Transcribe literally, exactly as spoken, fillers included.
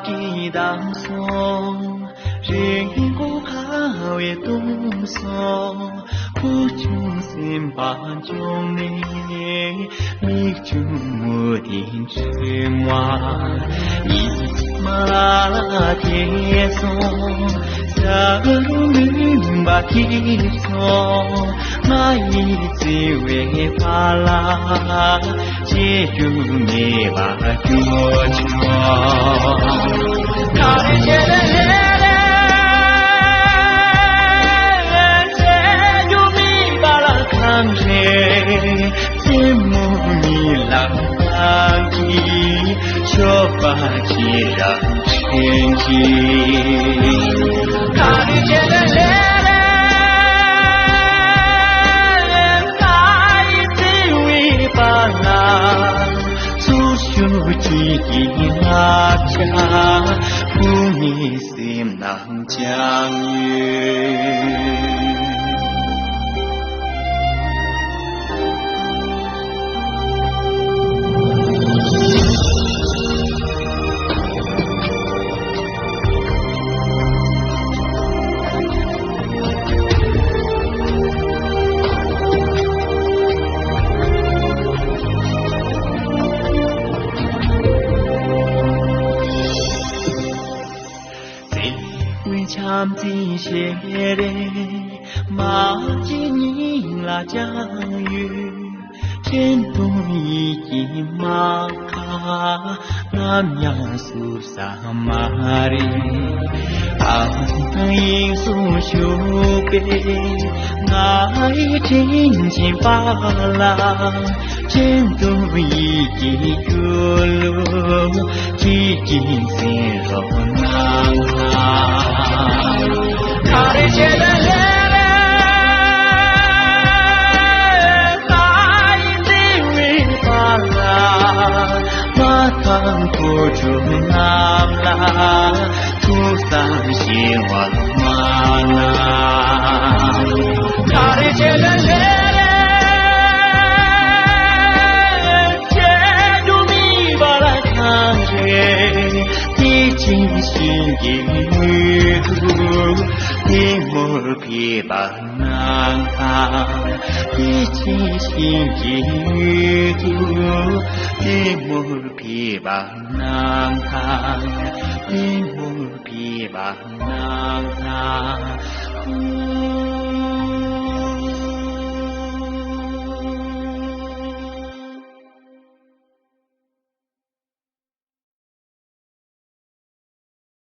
གི་དྭངས་སོང་། རི་མགོ་ཁ་བའི་སྟོང་སོང་། བུ་ཆུང་སེམས་པ་བཅོམ་ནས། མིག་ཆུ་མུ་ཏིག་ཕྲེང་བ་ཉི་མ་ལ་ཐེབས་སོང་། ས་རུ་མུན་པ་འཁྱིལ་སོང་། ང་ཡི་བརྩེ་བའི་པཱ་ལགས། བརྗེད་རྒྱུ་མེད་པར་སྐྱོ་བྱུང་། ག་རེ་བྱས་ནས་ལས་རེད། བརྗེད་རྒྱུ་མེད་པར་གང་རེད། རྩེད་མོ་གཉིས་ལ་བཏང་གི། ཤོག་པ་ཁྱེད་རང་དྲན་གྱིས། ག་རེ་བྱས་ནས་ལས་རེད། ད་ཡི་བརྩེ་བའི་པཱ་ལགས། ཚུར་ཤོག་ཁྱེད་ཀྱི་བསླབ་བྱ། བུ་ངའི་སེམས་ནང་། ཀྱང་ཡོད། བརྩེ་བའི་བྱམས་བརྩེའི་ཞལ་རས། མ་བརྗེད་སྙིང་ལ་བཅངས་ཡོད། དྲན་གདུང་ཡིད་ཀྱི་རྨ་ཁ། ནམ་ཡང་བསུབ་ས་མ་རེད། ཨ་ཁུ་དབྱིངས་སུ་ཞུགས་པའི་ང་ཡི་དྲིན་ཆེན་པཱ་ལགས། དྲན་གདུང་ཡིད་ཀྱི་སྐྱོ་གླུ། ཁྱེད་ཀྱིས་གསན་རོགས་གནང་། ག་རེ་བྱས་ན་ལས་རེད། ད་ཡི་བརྩེ་བའི་པཱ་ལགས། མ་དང་གོ་ཆུང་རྣམས་ལ་ཐུགས་བསམ་བཞེས་པ་མ་གནང་། ག་རེ་བྱས་ན་ལས་རེད། བརྗེད་རྒྱུ་མེད་པར་གང་རེད། བདེ་ཆེན་ཞིང་གི་མྱུ་གུ་བདེ་མོར་ཕེབས་པ་གནང་། བདེ་ཆེན་ཞིང་གི་མྱུ་གུ་བདེ་མོར་ཕེབས་པ་གནང་། བདེ་མོར་ཕེབས་པ་གནང་།